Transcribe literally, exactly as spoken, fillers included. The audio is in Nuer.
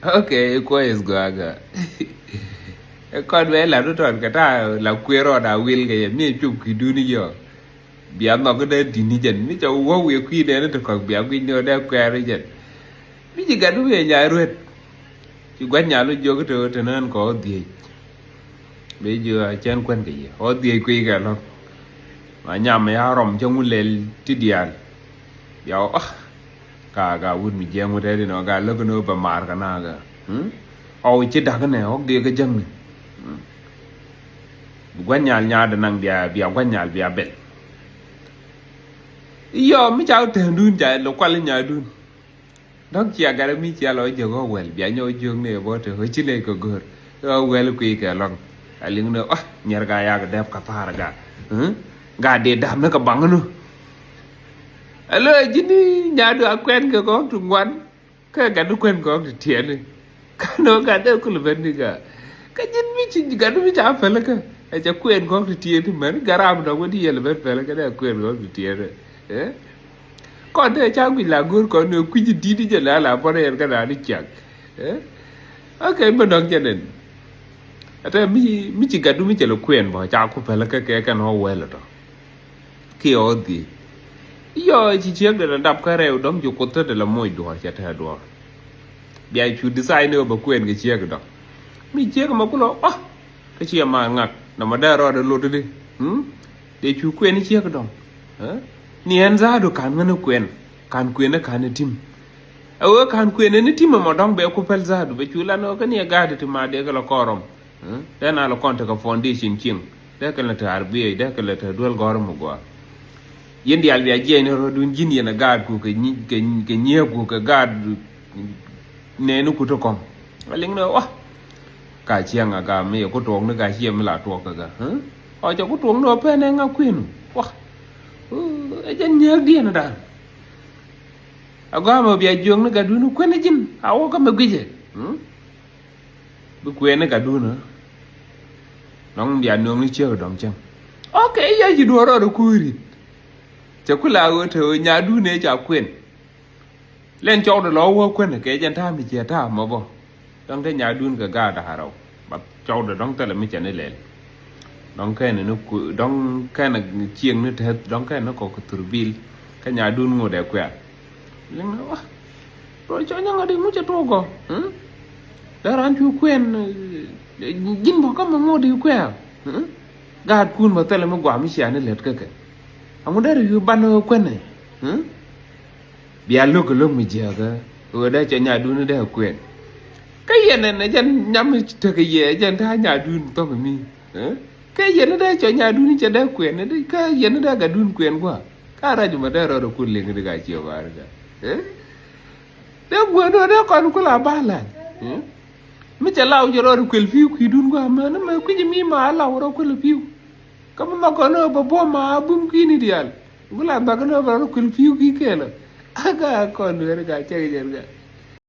Ok, kuɔc is gɔaa gɔaa. Kɔn bɛ lat wä tɔt kɛ ta̱a̱ la kuëë rɔɔd a wil kɛ yɛ mi cup ki duni yɔ. Bia nhɔk kä dee dini jɛn mi ca wä wiɛ kui̱ dee ni ti kɔk bia guic ni wä dee kuɛɛr jɛn. Mi ci gat wiɛ nya ruet. Ci gua̱c nya lu jiök te wä te nään kɔ wä dhiec. Bɛ jiö a cɛn kuɛn kɛ yɛ wä dhiec kui̱ kɛ lɔk. Ma nyam ya rɔm cä ŋu lɛl ti diaal. Bia wä ah. Ka ka wut mi jiɛŋ wä tɛt inɔ ka lä kä ni wä bɛ maar kɛ na kɛ. Ɔw ci dak nɛ ɔk diɛ kä jäŋni. Bi gua̱nyal nyaat naŋ bia bia gua̱nyal bia bɛl. Iyɔ mi ca wä tɛndun ca lɛ kual nyaadun. Dɔ̱ŋ cia gat mi cia lɔ jiök ɣä wɛl bia nyɔk jiök ni bɔ te ɣä ci lɛ kɛ gör. Ɣä wɛl kui̱ kɛ lɔŋ. A liŋ ni ɣä nyɛr ka yak dɛp ka thar ga. Ga dee dam ni kɛ baŋ nu. Alo ji̱ni nyaadu a kuɛn kɛ kɔk ti ŋuan. Kä gat di kuɛn kɔk ti tiɛni. Kä nɔ gat dee kul ben ni ga. Kä ji̱n mi ci gat mi ca päl kä. Ɛ ca kuɛn kɔk ti tiɛni mɛn garam dɔk wä di yɛl ben päl kä dee kuɛn kɔk ti tiɛni. Kɔn dee ca guic la go̱r kɔn ni kui̱ci di̱t jɛ la la bɔn yɛn kä na ni ciak. Ok, mi dɔk jɛ nen. Ɛ tɛ mi mi ci gat du mi cɛ lɛ kuɛn bɔ ca ku päl kä kɛ kɛn ɔ wɛl tɔ. Kiɛ ɔ dhiec. Iyɔ ci ciek dee la dap kä rɛw dɔ̱ŋ ci kuoth te dee la moc duɔ̱ɔ̱r cɛ tɛɛ duɔ̱ɔ̱r. Bia cu design ni ɔ bɛ kuɛn kɛ ciek dɔ̱ŋ. Mi ciek ma kulɔ ɔ kä ciɛ ma ŋak na ma dee rɔɔdɛ lot di. Dee cu kuɛn ciek dɔ̱ŋ. Ni ɛn zaadu kan ŋäni kuɛn kan kuɛn kan ni tim. Ɛ wee kan kuɛn ni tim ma dɔ̱ŋ bɛ ku pɛl zaadu bɛ cu lan ɔ kä ni ɛ gaadi ti ma dee kɛ la kɔrɔm. Dee na lɛ kɔn tekɛ foundation cieŋ dee kɛ lɛ te arbiɛc dee kɛ lɛ te duel gɔ̱r mi gɔaa. Yɛn diaal bia jiɛc ni rɔ̱dun ji̱n yɛn ɛ gaatku kɛ nyiɛɛku kɛ gaat nɛɛni ku te kɔŋ. Ɛ liŋ ni wa ka cieŋ a gam mi yɛ ku tuɔɔk ni ka ciɛ mi la tuɔɔk kɛ ga. Ɔ cɛ ku tuɔɔk ni ɔ pɛn ɛ ŋa kuënu wa. Ɛ jɛn nyääk diɛn dan. A gɔaa mɛ bia jiök ni gatdun kuën ji̱n a wä kä mɛ guicɛ. Bi kuëëni gatdun ɛ nɔŋ bia nööŋni ciek dɔ̱ŋ cäŋ. Ok, yɛ ci duɔ̱ɔ̱r rɔɔd kuuri. Cɛ ku la ɣöö te ɣöö nyadun ëë ca kuën. Lɛn cɔwdɛ lɔ wä kuën kɛ jɛn ta̱a̱ mi ciɛ ta̱a̱ mɔ bä. Dɔ̱ŋ te nyadun kɛ gaat da̱a̱ rɛw ba cɔwdɛ dɔ̱ŋ thilɛ mi cɛ ni lɛl. Dɔ̱ŋ kɛn ni ku dɔ̱ŋ kɛn cieŋ ni tɛth dɔ̱ŋ kɛn ni kɔk kɛ thurbil. Kä nyadun ŋot ɛ kuɛ̈ɛ̈. Liŋ ni wa rɔ cɔ nyɛ ŋa̱t iŋu cɛ tuɔk gɔ. Dee ran cu kuɛn ji̱n bɔ kä mɛ ŋot iŋu kuɛ̈ɛ̈. Gaat kun bä thilɛ mi guam mi cia ni lät kä kɛ. Aŋu dee ri yu ban ɣä kuɛn ɛ. Bia lo̱k kɛ lo̱k mi jiääkä ɣöö dee cɛ nyadun dee kuɛn. Kä yɛn ɛn ɛ jɛn nyam mi tekɛ yɛ ɛ jɛn ta̱a̱ nyadun thɔk mi. Kä yɛn dee cɛ nyadun cɛ dee kuɛn kä yɛn dee gatdun kuɛn gua̱a̱. Ka rac mɛ dee rɔɔd ɛ kul liŋ di ka ciɛ bar ka. Dee guɛn ɣöö dee kɔn kul a ba la̱t. Mi cɛ law jɛ rɔɔd ɛ kuɛl pi̱w kui̱dun gua̱a̱ mɛ ni mɛ kui̱c mi ma a law rɔ kuɛl pi̱w. Kä mi ma kɔn ɣöö bɛ buɔ̱m ma a bum kui̱ni diaal. Gula dhak ni ɣöö bɛ rɔɔd ɛ kuɛl pi̱w kui̱ kɛɛl ɔ. A ka kɔn dueeri ka cɛ kɛ jɛn ka.